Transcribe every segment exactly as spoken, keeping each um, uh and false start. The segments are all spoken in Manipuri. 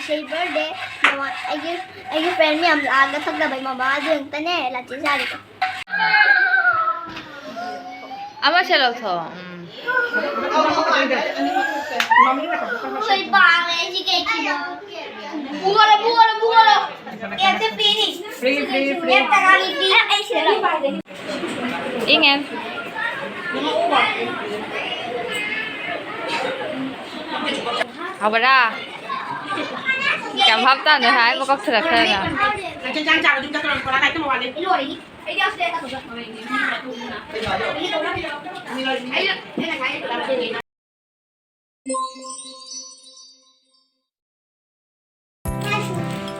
ꯉꯁꯤ ꯕꯔꯗꯦ꯫ ꯃꯃꯥ, ꯑꯩꯒꯤ, ꯑꯩꯒꯤ ꯐ꯭ꯔꯦꯟ ꯃꯌꯥꯝ ꯂꯥꯛꯑꯒ ꯊꯛꯅꯕꯩ ꯃꯃꯥ ꯑꯗꯨ ꯑꯃꯇꯅꯦ ꯂꯥꯆꯤ ꯁꯥꯔꯤꯗꯣ꯫ ꯑꯃꯁꯦ ꯂꯧꯊꯣꯛꯑꯣ꯫ ꯎꯝ꯫ ꯍꯣꯏ, ꯄꯥꯝꯃꯦ ꯁꯤ ꯀꯦꯛꯁꯤꯃ꯫ ꯄꯨꯈꯠꯂꯣ, ꯄꯨꯈꯠꯂꯣ, ꯄꯨꯈꯠꯂꯣ꯫ ꯀꯦꯛꯁꯦ ꯐ꯭ꯔꯤꯅꯤ꯫ Free, free, free. ꯀꯦꯛ ꯇꯔꯥ ꯄꯤ꯫ ꯑꯩ ꯁꯤꯗ ꯂꯥꯛꯑꯣ꯫ ꯏꯪꯉꯦ꯫ ꯍꯥꯎꯕꯔꯥ? ꯀꯌꯥꯝ ꯍꯥꯞꯇꯥꯅꯣ ꯍꯥꯏꯕ ꯀꯛꯊꯔꯛꯈ꯭ꯔꯦꯅ꯫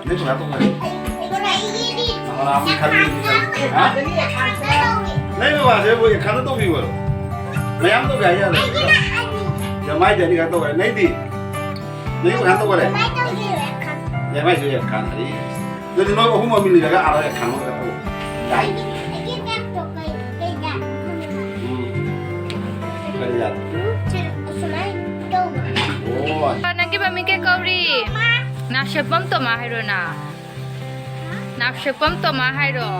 ꯅꯣꯏ ꯄꯩꯁꯥ ꯇꯧꯈ꯭ꯔꯦ꯫ ꯅꯪ ꯉꯔꯥꯡ ꯑꯃ ꯈꯟꯕꯤꯕꯅꯤ꯫ ꯍꯥ? ꯅꯣꯏ ꯕꯕꯥꯁꯦ ꯃꯣꯏ ꯈꯟꯅ ꯇꯧꯕꯤꯕ꯭ꯔꯣ? ꯃꯌꯥꯝ ꯇꯧꯒꯦ ꯍꯥꯏ ꯌꯥꯔꯣꯏ꯫ ꯌꯥꯝ ꯍꯥꯏꯗꯦ ꯑꯅꯤ ꯈꯛ ꯇꯧꯈ꯭ꯔꯦ꯫ ꯅꯪꯗꯤ? ꯅꯪ ꯄꯩꯁꯥ ꯇꯧꯈ꯭ꯔꯦ? ꯌꯥꯝ ꯍꯥꯏꯁꯦ ꯌꯥꯝ ꯈꯟꯅꯔꯤ꯫ ꯑꯗꯨꯗꯤ ꯅꯣꯏ ꯑꯍꯨꯝ ꯑꯃ ꯃꯤꯟꯅꯔꯒ ꯑꯥꯗ ꯈꯪꯍꯧꯔꯒ ꯇꯧ꯫ ꯌꯥꯏ꯫ ꯑꯩꯒꯤ ꯕꯦꯛꯇꯣ ꯀꯩ, ꯀꯩꯗ ꯊꯝꯃꯤꯅꯣ? ꯎꯝ꯫ ꯀꯔꯤ ꯌꯥꯗꯦ? ꯎꯝ, ꯁꯤ ꯑꯁꯨꯃꯥꯏꯅ ꯇꯧꯕ꯫ ꯑꯣ꯫ ꯅꯪꯒꯤ ꯃꯃꯤꯡ ꯀꯩ ꯀꯧꯔꯤ? ꯃꯥ꯫ ꯅꯥꯁꯦꯞꯄꯝ ꯇꯣꯃꯥ ꯍꯥꯏꯔꯣ ꯅ? ꯅꯥꯁꯦꯞꯄꯝ ꯇꯣꯃꯥ ꯍꯥꯏꯔꯣ?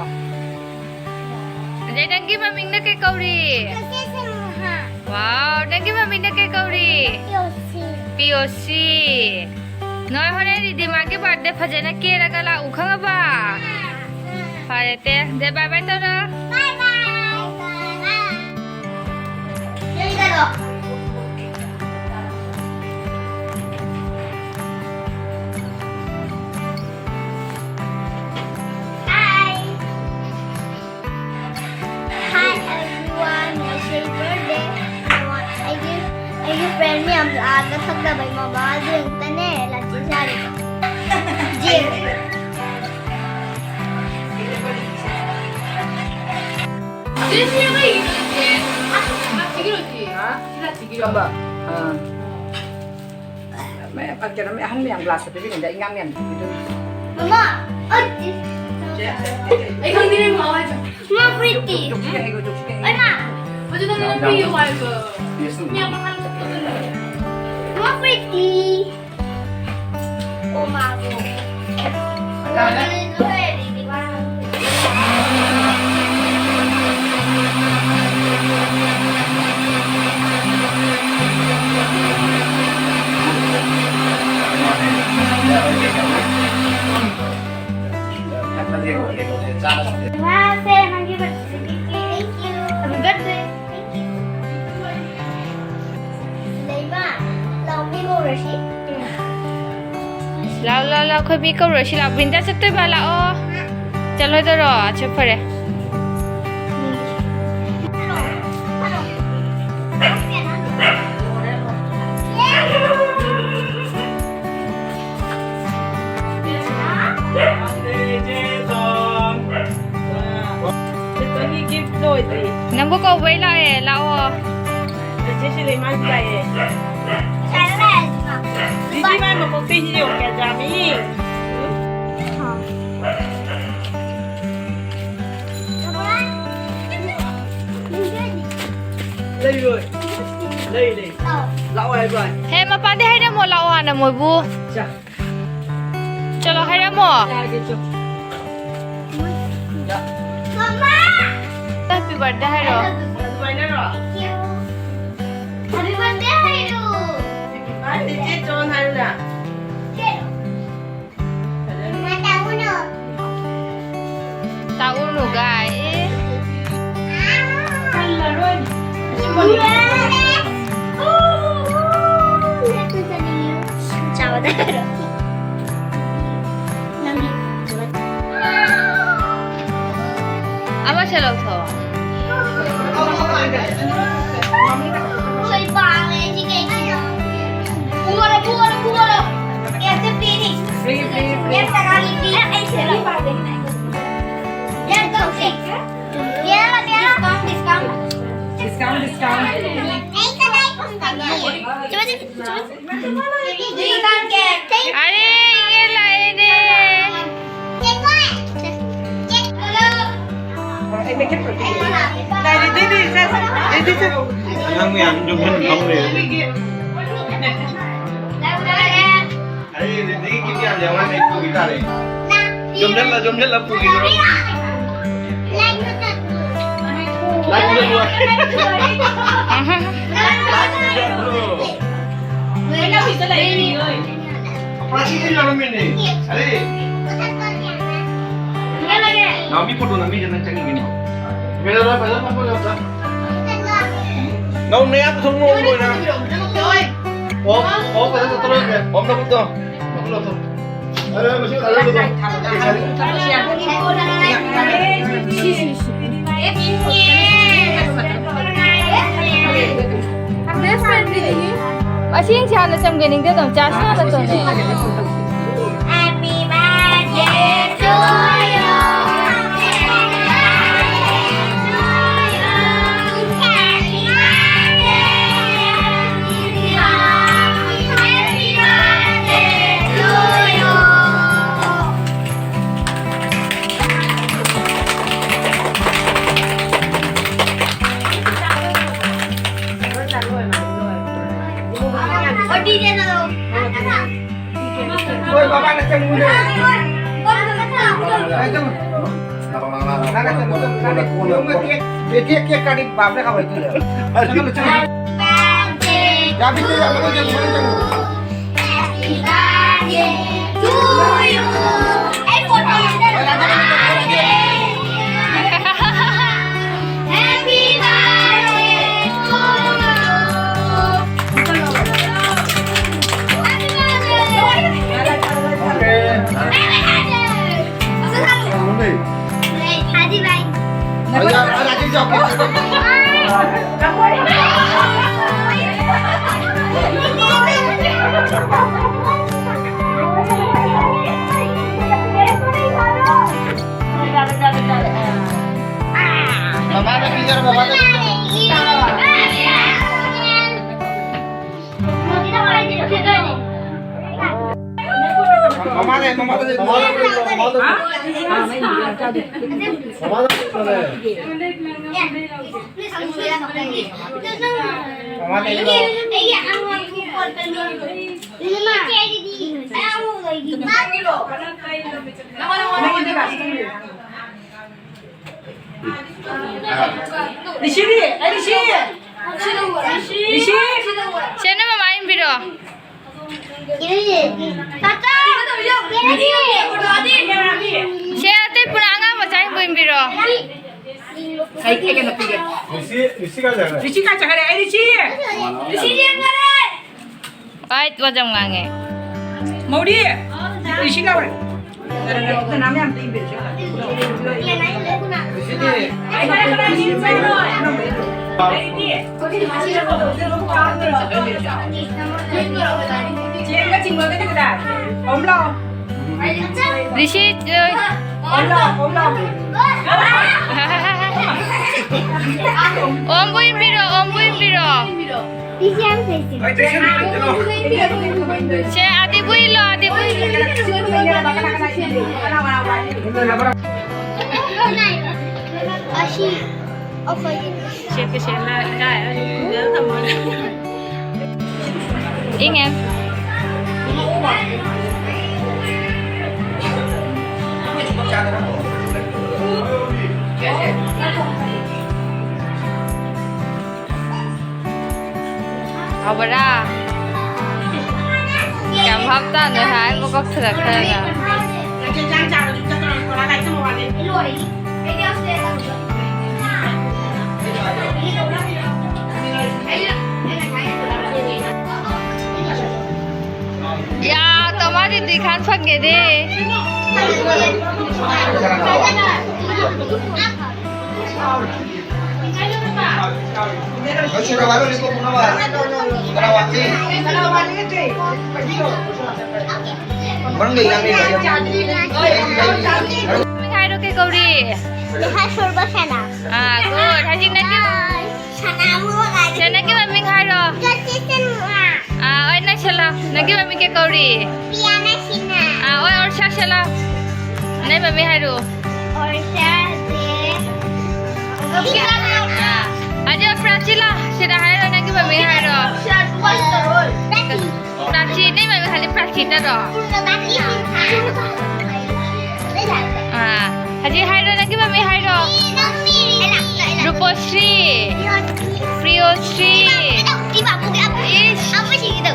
ꯑꯗꯩ ꯅꯪꯒꯤ ꯃꯃꯤꯡꯅ ꯀꯩ ꯀꯧꯔꯤ? ꯆꯦꯆꯦ ꯁꯤꯡꯍꯥ꯫ ꯋꯥꯎ, ꯅꯪꯒꯤ ꯃꯃꯤꯡꯅ ꯀꯩ ꯀꯧꯔꯤ? ꯄꯤꯌꯣꯁꯤ꯫ ꯄꯤꯌꯣꯁꯤ꯫ ꯅꯣꯏ ꯍꯣꯔꯦꯟ ꯔꯤꯗꯤꯃꯥꯒꯤ ꯕꯥꯔꯗꯦ ꯐꯖꯅ ꯀꯦꯔꯒ ꯂꯥꯛꯎ, ꯈꯪꯉꯕ? ꯐꯔꯦ ꯇꯦ, ꯗꯦ ꯕꯥꯏ ꯕꯥꯏ ꯇꯧꯔꯣ꯫ ꯕꯥꯏ ꯕꯥꯏ꯫ ꯕꯥꯏ꯫ Hi everyone, ꯉꯁꯤ ꯕꯔꯗꯦ꯫ ꯑꯩꯒꯤ, ꯑꯩꯒꯤ ꯐ꯭ꯔꯦꯟ ꯃꯌꯥꯝ ꯂꯥꯛꯑꯒ ꯊꯛꯅꯕꯩ ꯃꯃꯥ ꯑꯗꯨ ꯑꯃꯇꯅꯦ ꯂꯥꯆꯤ ꯁꯥꯔꯤꯕ꯫ ꯖꯦ꯫ ꯀꯝꯕ? ꯑꯥ꯫ ꯃꯌꯥꯝ, ꯑ, ꯀꯩꯅꯣ, ꯃꯤ ꯑꯍꯟ ꯃꯌꯥꯝ ꯒ꯭ꯂꯥꯁꯇ ꯄꯤꯕꯤꯕꯅꯤꯗ, ꯑꯉꯥꯡ ꯃꯌꯥꯝꯗꯤ ꯄꯤꯕꯤꯗꯣꯏꯅꯤ꯫ ꯃꯃꯥ, ꯑꯩ ꯑꯩ ꯈꯪꯗꯦ, ꯅꯪ ꯃꯃꯥ ꯍꯥꯏꯁꯦ꯫ ꯃꯃꯥ, ꯐꯨꯔꯤꯠꯇꯤ? ꯖꯣꯛꯁꯤ ꯀꯩ ꯍꯥꯏꯒꯦ, ꯖꯣꯛꯁꯤ ꯀꯩ ꯍꯥꯏꯒꯦ? ꯑꯩꯃ! ꯍꯧꯖꯤꯛ ꯅꯪ ꯄꯤꯌꯨ ꯍꯥꯏꯕ꯫ ꯃꯃꯥ, ꯐꯨꯔꯤꯠꯇꯤ? ꯋꯥꯁꯦ, ꯅꯪꯒꯤ birthday꯫ Thank you꯫ Happy birthday꯫ ꯂꯩꯃ, ꯂꯥꯎ, ꯃꯤ ꯀꯧꯔꯁꯤ꯫ ꯂꯥꯎ, ꯂꯥꯎ, ꯂꯥꯎ, ꯑꯩꯈꯣꯏ ꯃꯤ ꯀꯧꯔꯁꯤ ꯂꯥꯎ꯫ ꯕ꯭ꯔꯤꯟꯗꯥ ꯆꯠꯇꯣꯏꯕ? ꯂꯥꯛꯑꯣ꯫ ꯆꯠꯂꯣꯏꯗꯣꯏꯔꯣ? ꯑꯆꯥ, ꯐꯔꯦ꯫ ꯅꯪꯕꯨ ꯀꯧꯕꯩ ꯂꯥꯛꯑꯦ, ꯂꯥꯛꯑꯣ꯫ ꯆꯦꯆꯦ ꯁꯤꯂꯩꯃꯥꯟ ꯂꯥꯛꯑꯦ꯫ ꯗꯤꯗꯤ ꯃꯥꯏ ꯃꯀꯣꯛꯇꯩ ꯁꯤ ꯌꯦꯡꯉꯨ ꯀꯌꯥ ꯌꯥꯝꯃꯤ꯫ ꯂꯩꯔꯣꯏ꯫ ꯂꯩ, ꯂꯩ꯫ ꯂꯥꯛꯑꯣ ꯍꯥꯏꯕ꯭ꯔꯣ? ꯍꯦ, ꯃꯄꯥꯟꯗꯩ ꯍꯥꯏꯔꯝꯃꯣ, ꯂꯥꯛꯑꯣ ꯍꯥꯟꯅ ꯃꯣꯏꯕꯨ꯫ ꯆꯥ꯫ ꯆꯠꯂꯣ, ꯍꯥꯏꯔꯝꯃꯣ꯫ ꯆꯥꯔꯒꯦ, ꯆꯣ꯫ ꯃꯃꯥ! Happy birthday ꯍꯥꯏꯔꯣ꯫ ꯑꯗꯨꯃꯥꯏꯅꯔꯣ? Happy birthday ꯍꯥꯏꯔꯣ꯫ ꯆꯦ ꯆꯣꯟ ꯍꯥꯏꯔꯨꯅ꯫ ꯇꯥꯛꯎꯅꯨ꯫ ꯇꯥꯛꯎꯅꯨ ꯒꯥꯏ꯫ ꯑꯦ꯫ ꯍꯜꯂꯔꯣꯏ꯫ ꯆꯥꯕꯗ ꯍꯥꯏꯔꯣ꯫ ꯅꯪꯒꯤ꯫ ꯑꯃꯁꯦ ꯂꯧꯊꯣꯛꯑꯣ꯫ ꯂꯣꯏ ꯄꯥꯝꯃꯦ ꯁꯤ ꯀꯩꯒꯤꯅꯣ? ꯄꯨꯔꯣ, ꯄꯨꯔꯣ, ꯄꯨꯔꯣ꯫ ꯀꯦꯛꯇ ꯄꯤꯔꯤ꯫ Free, free, free꯫ ꯀꯦꯛ ꯇꯔꯥꯒꯤ ꯄꯤ꯫ ꯑꯩ ꯁꯤꯗ ꯂꯨꯄꯥ ꯀꯦꯛ ꯇꯧꯁꯦ꯫ ꯄꯤꯔꯣ, ꯄꯤꯔꯣ꯫ Discount, discount꯫ Discount, discount꯫ ꯑꯩ ꯀꯗꯥꯏ ꯐꯪꯒꯅꯤ? ꯆꯨꯝꯃꯦ, ꯆꯨꯝꯃꯦ, ꯆꯨꯝꯃꯦ꯫ ꯑꯔꯦ, ꯏꯅꯦ ꯂꯥꯛꯑꯦꯅꯦ꯫ ꯑꯉꯥꯡ ꯃꯌꯥꯝ ꯌꯨꯝꯍꯟ ꯐꯝ ꯂꯩꯔꯦ꯫ ꯑꯔꯦ, ꯔꯦꯗꯤꯒꯤ ꯌꯦꯡꯉꯣ, ꯑꯩ ꯄꯨꯈꯤ ꯇꯥꯔꯦ꯫ ꯌꯣꯝꯁꯤꯜꯂ, ꯌꯣꯝꯁꯤꯜꯂ ꯄꯨꯈꯤꯗꯣꯔꯣ? ꯂꯥꯏ ꯄꯨꯖꯜꯂꯨ꯫ ꯄ꯭ꯂꯥꯁꯇꯤꯛꯇ ꯌꯥꯎꯔꯝꯃꯤꯅꯦ꯫ ꯑꯔꯦ꯫ ꯅꯥꯎꯃꯤ ꯐꯣꯇꯣ ꯅꯝꯃꯤꯁꯦ ꯅꯪ ꯆꯪꯅꯤꯡꯉꯤꯅꯦ꯫ ꯅꯧ ꯅꯌꯥ ꯄꯨꯊꯣꯛ ꯅꯣꯛꯑꯣ ꯂꯣꯏꯅ꯫ ꯑꯣ, ꯑꯣ, ꯐꯖꯅ ꯆꯠꯊꯣꯔꯛꯑꯒꯦ꯫ ꯑꯣꯝ ꯅꯈꯨꯠꯇꯣ꯫ ꯑꯁꯦꯡꯁꯦ ꯍꯥꯟꯅ ꯆꯝꯒꯦ ꯅꯤꯡꯖꯗꯕ ꯆꯥꯁ ꯍꯥꯟꯅ ꯇꯧꯅꯦ꯫ Happy birthday to you. ꯍꯣꯏ, ꯕꯕꯥꯅ ꯆꯪꯉꯨꯅꯦ꯫ ꯅꯪꯅ ꯆꯪꯉꯨ, ꯅꯪꯅ ꯆꯪꯉꯨ, ꯅꯪꯅ ꯆꯪꯉꯨ꯫ ꯀꯦꯛ, ꯀꯦꯛ, ꯀꯦꯛ ꯀꯥꯗꯤ ꯕꯥꯞꯅ ꯀꯃꯥꯏꯅ ꯇꯧꯔꯦ? ꯆꯪꯉꯨ, ꯆꯪꯉꯨ꯫ ꯌꯥꯕꯤꯗ ꯌꯥꯕꯤꯗ ꯆꯪꯉꯨ, ꯆꯪꯉꯨ꯫ ꯃꯃꯥꯗ ꯄꯤꯖꯔꯣ, ꯃꯃꯥꯗ ꯄꯤꯖꯔꯣ꯫ ꯃꯃꯥꯗ, ꯃꯃꯥꯗ, ꯃꯃꯥꯗ, ꯃꯃꯥꯗ꯫ ꯃꯃꯥꯗ ꯂꯥꯛꯑꯣ꯫ ꯔꯤꯁꯤꯗꯤ? ꯑꯩ ꯔꯤꯁꯤ! ꯔꯤꯁꯤ! ꯁꯦ, ꯅꯣꯏ ꯃꯃꯥ ꯏꯟꯕꯤꯔꯣ꯫ ꯁꯦ, ꯑꯇꯩ ꯄꯨꯔꯥ ꯑꯉꯥꯡ ꯃꯆꯥ ꯏꯟꯕꯨ ꯏꯟꯕꯤꯔꯣ꯫ ꯑꯩ ꯀꯩꯅꯣ ꯄꯤꯒꯦ꯫ ꯔꯤꯁꯤ, ꯔꯤꯁꯤ ꯀꯥꯏ ꯆꯠꯈ꯭ꯔꯦ? ꯔꯤꯁꯤ ꯀꯥꯏ ꯆꯠꯈ꯭ꯔꯦ? ꯑꯩ ꯔꯤꯁꯤ! ꯔꯤꯁꯤ ꯌꯦꯡꯈꯔꯦ! ꯑꯩ ꯋꯥꯖꯝ ꯉꯥꯡꯉꯦ꯫ ꯃꯧꯔꯤ! ꯔꯤꯁꯤ ꯂꯥꯎꯔꯦ꯫ ꯀꯅꯥ ꯃꯌꯥꯝ ꯏꯟꯕꯤꯔꯤꯁꯦ? ꯔꯤꯁꯤꯗꯤ? ꯆꯦꯡꯒ ꯆꯤꯡꯕꯒꯗꯤ ꯀꯗꯥꯏ? ꯍꯣꯝ ꯂꯥꯎ꯫ ꯔꯤꯁꯤ, ꯑ, ꯍꯣꯝ ꯂꯥꯎ, ꯍꯣꯝ ꯂꯥꯎ꯫ ꯑꯣꯝꯕꯨ ꯏꯟꯕꯤꯔꯣ, ꯑꯣꯝꯕꯨ ꯏꯟꯕꯤꯔꯣ꯫ ꯁꯦ, ꯑꯗꯤꯕꯨ ꯏꯜꯂꯣ, ꯑꯗꯤꯕꯨ ꯏꯜꯂꯣ꯫ ꯑꯁꯤ ꯑꯩꯈꯣꯏꯒꯤ ꯁꯦꯠꯀꯦ ꯁꯦꯠꯂ ꯏꯀꯥꯏ, ꯑꯗꯨ ꯄꯨꯖꯗ ꯊꯝꯃꯒ꯫ ꯏꯪꯉꯦ꯫ ꯍꯥꯎꯕꯔꯥ? ꯀꯌꯥꯝ ꯍꯥꯞꯇꯥꯅꯣ ꯍꯥꯏ, ꯃꯀꯣꯛ ꯊꯤꯜꯂꯛꯇꯅ꯫ ꯌꯥ, ꯇꯣꯃꯥꯗꯤ ꯗꯤ ꯈꯥꯟ ꯐꯪꯒꯦꯗꯤ꯫ ꯃꯃꯤꯡ ꯍꯥꯏꯔꯣ, ꯀꯩ ꯀꯧꯔꯤ? ꯅꯦꯍꯥ ꯁꯣꯔꯕ ꯁꯅꯥ꯫ ꯑꯥ, good. ꯍꯧꯖꯤꯛ ꯅꯪꯒꯤ, ꯁꯅꯥ ꯑꯃꯨꯕ ꯀꯥꯏꯗ ꯁꯦ, ꯅꯪꯒꯤ ꯃꯃꯤꯡ ꯍꯥꯏꯔꯣ꯫ ꯖꯣꯇꯤ ꯁꯤꯟꯍꯥ꯫ ꯑꯥ, ꯍꯣꯏ, ꯅꯪ ꯁꯦꯂꯥ꯫ ꯅꯪꯒꯤ ꯃꯃꯤꯡ ꯀꯩ ꯀꯧꯔꯤ? ꯄꯤꯌꯥꯅ ꯁꯤꯟꯍꯥ꯫ ꯑꯥ, ꯍꯣꯏ, ꯑꯣꯔꯁꯥ ꯁꯦꯂꯥ꯫ ꯅꯪ ꯃꯃꯤꯡ ꯍꯥꯏꯔꯣ꯫ ꯑꯣꯔꯁꯥ ꯗꯦ꯫ ꯑꯥ, ꯑꯗꯨ ꯄ꯭ꯔꯥꯆꯤꯂꯥ, ꯁꯤꯗ ꯍꯥꯏꯔꯣ, ꯅꯪꯒꯤ ꯃꯃꯤꯡ ꯍꯥꯏꯔꯣ꯫ ꯄ꯭ꯔꯥꯆꯤ꯫ ꯄ꯭ꯔꯥꯆꯤ, ꯅꯪ ꯃꯃꯤꯡ ꯍꯥꯏꯗꯤ ꯄ꯭ꯔꯥꯆꯤꯇꯔꯣ? ꯑꯥ, ꯍꯧꯖꯤꯛ ꯍꯥꯏꯔꯣ, ꯅꯪꯒꯤ ꯃꯃꯤꯡ ꯍꯥꯏꯔꯣ꯫ ꯔꯨꯄꯣꯁ꯭ꯔꯤ, ꯄ꯭ꯔꯤꯌꯣꯁ꯭ꯔꯤ꯫ ꯏꯁ,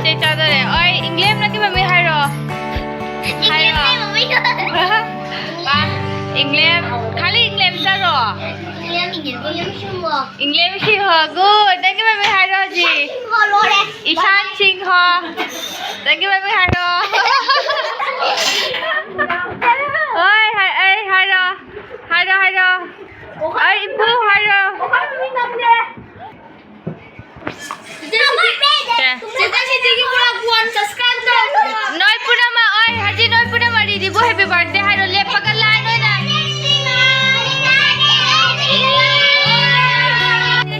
ꯆꯦ ꯆꯥꯗꯣꯔꯦ꯫ ꯑꯣꯏ, ꯏꯪꯂꯦꯝ, ꯅꯪꯒꯤ ꯃꯃꯤꯡ ꯍꯥꯏꯔꯣ꯫ ꯍꯥꯏꯔꯣ꯫ ꯏꯪꯂꯦꯝ, ꯈꯥꯂꯤ ꯏꯪꯂꯦꯝ ꯆꯠꯂꯣ꯫ ꯏꯪꯂꯦꯝ ꯁꯤꯡꯍ, good꯫ ꯅꯪꯒꯤ ꯃꯃꯤꯡ ꯍꯥꯏꯔꯣ ꯍꯧꯖꯤꯛ꯫ ꯏꯁꯥꯟ ꯁꯤꯡꯍ꯫ ꯅꯪꯒꯤ ꯃꯃꯤꯡ ꯍꯥꯏꯔꯣ꯫ ꯍꯣꯏ, ꯍꯥꯏ-, ꯑꯩ ꯍꯥꯏꯔꯣ꯫ ꯍꯥꯏꯔꯣ, ꯍꯥꯏꯔꯣ꯫ ꯑꯩ ꯏꯄꯨ ꯍꯥꯏꯔꯣ꯫ ꯅꯣꯏ ꯄꯨꯝꯅꯃꯛ, ꯑꯣꯏ, ꯍꯧꯖꯤꯛ ꯅꯣꯏ ꯄꯨꯝꯅꯃꯛ ꯔꯤꯗꯤꯕꯨ happy birthday ꯍꯥꯏꯔꯣ, ꯂꯦꯞꯄꯒ line ꯑꯣꯏꯅ꯫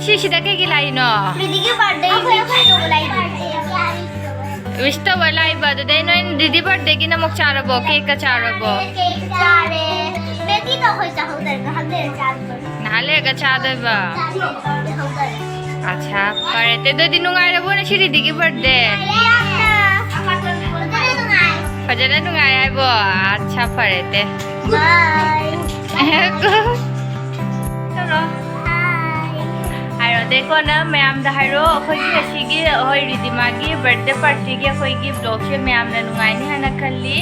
ꯁꯤꯁꯤꯗ ꯀꯩꯒꯤ ꯂꯥꯛꯏꯅꯣ? ꯔꯤꯗꯤꯒꯤ birthday wish ꯇꯧꯕ ꯂꯥꯛꯏꯅꯦ꯫ Wish ꯇꯧꯕ ꯂꯥꯛꯏꯕ, ꯑꯗꯨꯗꯩ ꯅꯣꯏ ꯔꯤꯗꯤ birthdayꯒꯤꯅ ꯑꯃꯨꯛ ꯆꯥꯔꯕꯣ? Cakeꯀ ꯆꯥꯔꯕꯣ? Cake ꯆꯥꯔꯦ꯫ Maggiꯗꯣ ꯑꯩꯈꯣꯏ ꯆꯥꯍꯧꯗ꯭ꯔꯦ, ꯉꯥꯏꯍꯥꯛ ꯂꯩꯔ ꯆꯥꯗꯣꯏꯅꯦ꯫ ꯉꯥꯏꯍꯥꯛ ꯂꯩꯔꯒ ꯆꯥꯗꯣꯏꯕ? ꯆꯥꯗꯣꯏꯅꯦ, ꯆꯥꯍꯧꯗ꯭ꯔꯦ꯫ ꯑꯠꯁꯥ, ꯐꯔꯦ ꯇꯦ, ꯑꯗꯨꯗꯤ ꯅꯨꯡꯉꯥꯏꯔꯕꯣ ꯉꯁꯤ ꯔꯤꯗꯤꯒꯤ birthday? ꯌꯥꯝꯅ ꯐꯖꯅ ꯅꯨꯡꯉꯥꯏ꯫ ꯐꯖꯅ ꯅꯨꯡꯉꯥꯏ ꯍꯥꯏꯕꯣ? ꯑꯠꯁꯥ, ꯐꯔꯦ ꯇꯦ꯫ Bye꯫ ꯍꯥꯏꯔꯣ, ꯍꯥꯏꯔꯣ, ꯑꯗꯩ ꯀꯣꯟꯅ ꯃꯌꯥꯝꯗ ꯍꯥꯏꯔꯣ, ꯑꯩꯈꯣꯏꯒꯤ ꯉꯁꯤꯒꯤ ꯑꯩꯈꯣꯏ ꯔꯤꯗꯤꯃꯥꯒꯤ birthday partyꯒꯤ ꯑꯩꯈꯣꯏꯒꯤ vlogꯁꯦ ꯃꯌꯥꯝꯅ ꯅꯨꯡꯉꯥꯏꯅꯤ ꯍꯥꯏꯅ ꯈꯜꯂꯤ꯫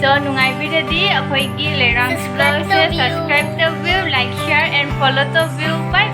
So, ꯅꯨꯡꯉꯥꯏꯕꯤꯔꯗꯤ ꯑꯩꯈꯣꯏꯒꯤ ꯂꯩꯔꯥꯡ vlogꯁꯦ subscribe ꯇꯧꯕꯤꯌꯨ, like, share and follow ꯇꯧꯕꯤꯌꯨ꯫ Bye꯫